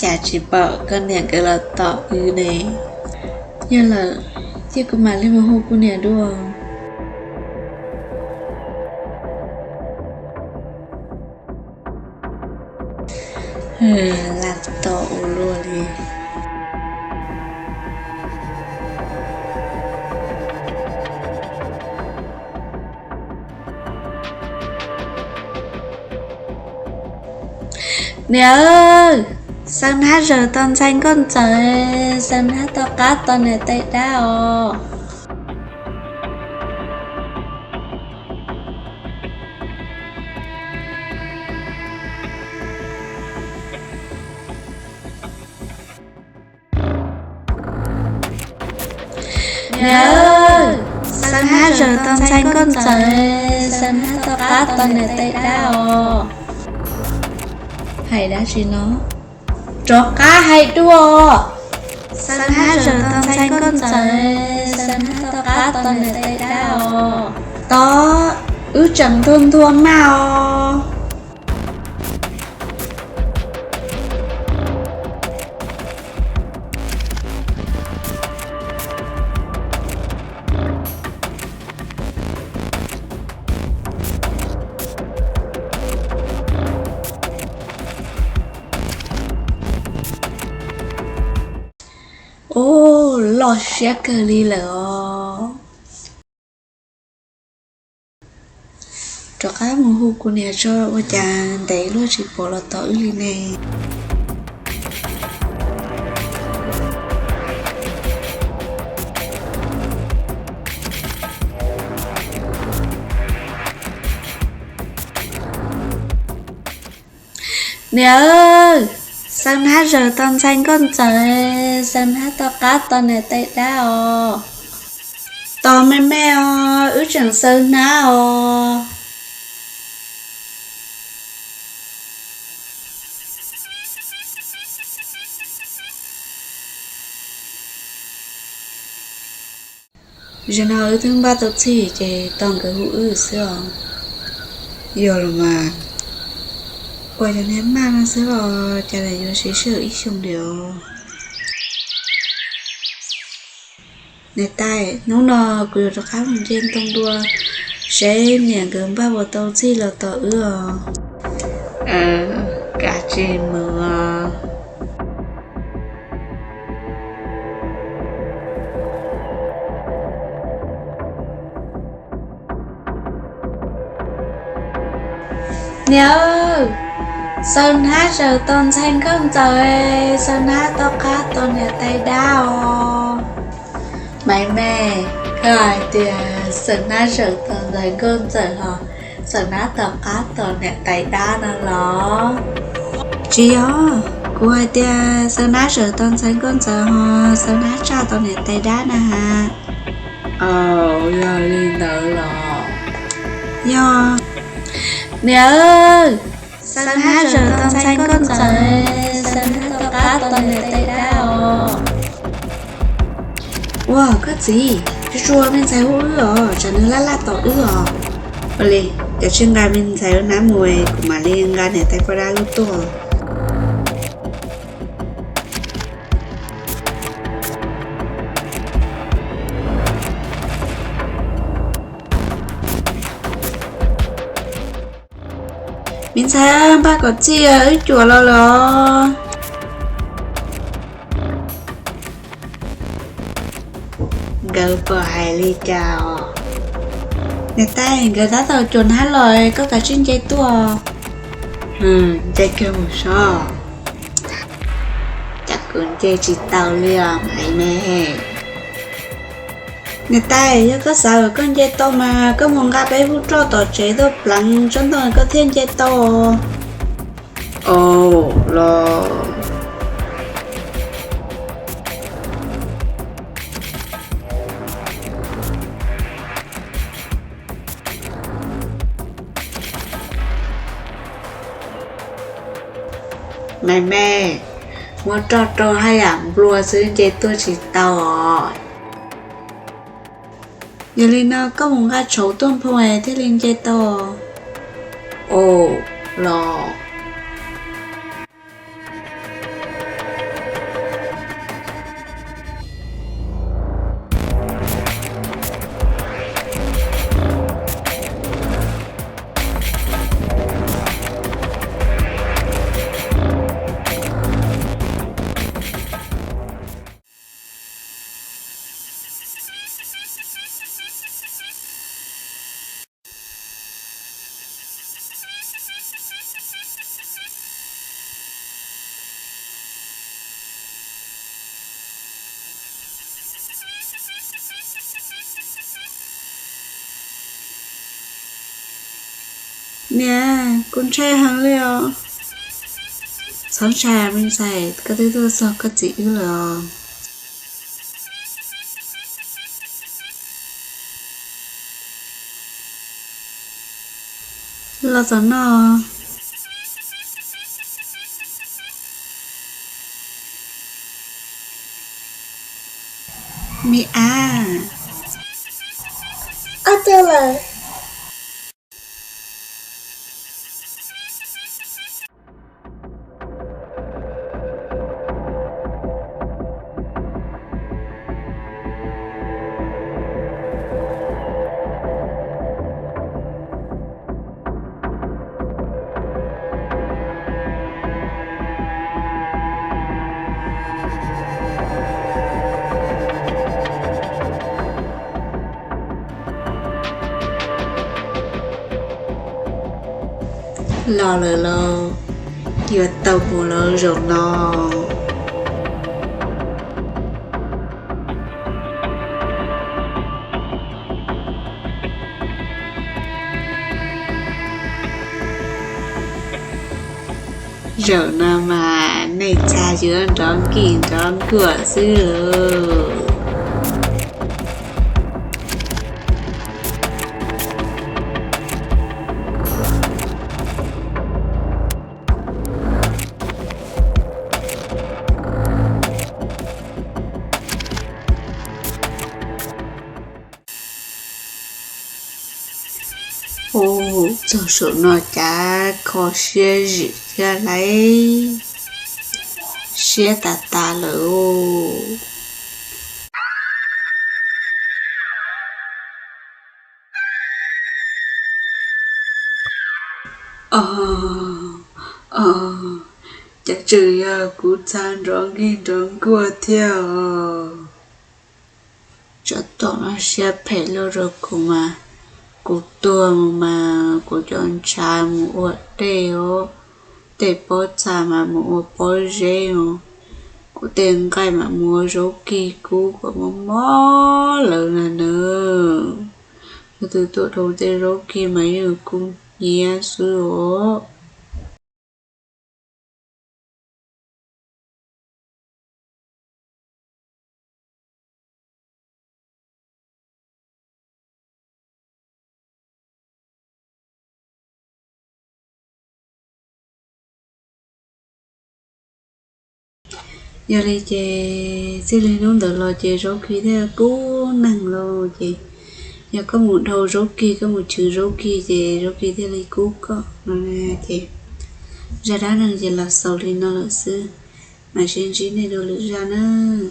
Cas tsis pom koj niam nkawd los tom wb ne? Yog lawm, cia kuv mam li mus hu kuv niam dua. Lam tom ua luaj li. Niam, Xeeb Hnab zaws tau ntxhais Nkauj Ntxawm, Xeeb Hnab tau qab tau niam tais dab os. Niam, Xeeb Hnab zaws tau ntxhais Nkauj Ntxawm, Xeeb Hnab tau qab tau niam tais dab os. Hais dab tsi no? Rov qab hais dua. Xeeb Hnab zaws tau ntxhais Nkauj Ntxawm, Xeeb Hnab tau qab tau niam tais dab os. Tod, wb tseem ntuag ntuag maj os. Ub, loj siab kawg li lawm os. Rov qab mus hu kuv niam tso, ua cas ntev luaj tsis pom los tom wb li ne. Niam, Xeeb Hnab zaws tau ntxhais Nkauj Ntxawm, Xeeb Hnab tau qab tau niam tais dab os. Tos me me os, wb tseem xaws hnab os. Zaum no wb twb npaj tau txhij ces tos nkawd hu wb xwb os. Yog los mas, ua cov niag maj no xwb los cas yuav siv sij hawm ib xyoos li os. Niam tais, hnub no kuv yuav rov qab mus nce ntoo dua, seb niam nkawd npaj puas tau txhij los tos wb os. Kav tsij mus os. Niam, Xaws Hnab zaws tau ntxhais Nkauj Ntxawm, Xaws Hnab tau qab tau niam tais dab os. Maiv Mej, koj hais tias Xaws Hnab zaws tau ntxhais Nkauj Ntxawm hos Xaws Hnab tau qab tau niam tais dab no los? Tsis yog, kuv hais tias Xaws Hnab zaws tau ntxhais Nkauj Ntxawm hos Xaws Hnab tsa tau niam tais dab na has. Yog li ntawd los? Yog. Niam, Xaws Hnab zaws tau ntxhais Nkauj Ntxawm, Xaws Hnab tau qab tau niam tais dab os. Ua koj txiv, tsuas tsuas me ntxhais hu wb os, tsam nws laj laj tos wb os. Ua li, koj tsis nqa me ntxhais hnab mus, kuv mam li nqa niam tais poj dab lub tuaj. Me ntxhais, npaj kom txhij, wb cuam los lawm. Nkawd puas hais li cas os? Niam tais, nkawd tab tom cuam hnab los, koj kav tsij nce tuaj. Nce kiag mus sob. Cas kuv nce tsis tau li os Maiv Mej. Niam tais, yog koj xav kom koj nce tau mas koj mus nqa peb lub roj tom tsev tuaj pleev tsob ntoo koj thiaj nce tau. Au, los. Maiv Mej, muab roj rau haj yam nplua xwb nce tuaj tsis tau os. Yog li no koj mus nqa tshauv tuaj nphoo thiaj li nce tau. Au, los. Niam, kuv ntshai heev li os. Txhob ntshai me ntxhais, koj twb tuaj txog koj txiv wb lawm os. Los tom no. Me ab. Ab, tau lawm. Los lawm lauj, yuav tau mus lawm zaum no. Zaum no mas nej txhaj yuav nrov nkij nrov nkuaj xwb lauj. Ua, txog saum no cas kho siab zim thiab lauj, siab tas tas lawm. Os, os, cas tseem yog kuv txhaj nrov nkij nrov nkuaj thiab os. Tsov tom no siab phem luaj rau kuv mas, kuv tuag mus mas kuv cov ntshav mus ua dej os, tej pob txha mas mus ua pob zeb os, kuv tej nqaij mas mus ua zaub kig kub kom mob mob lawm na nawb. Yog tus tuaj dhau tej zaub kig mas yeej kub hnyiab xwb os. Yog li ces txij li hnub ntawd los ces zaub kig thiaj kub neeg lauj. Ces yog koj mus dhau zaub kig, koj mus chwv zaub kig ces zaub kig thiaj li kub koj no. Ces zaj dab neeg ces los xaus li no lawm xwb, mam sib ntsib nej dua lwm zaj nawb.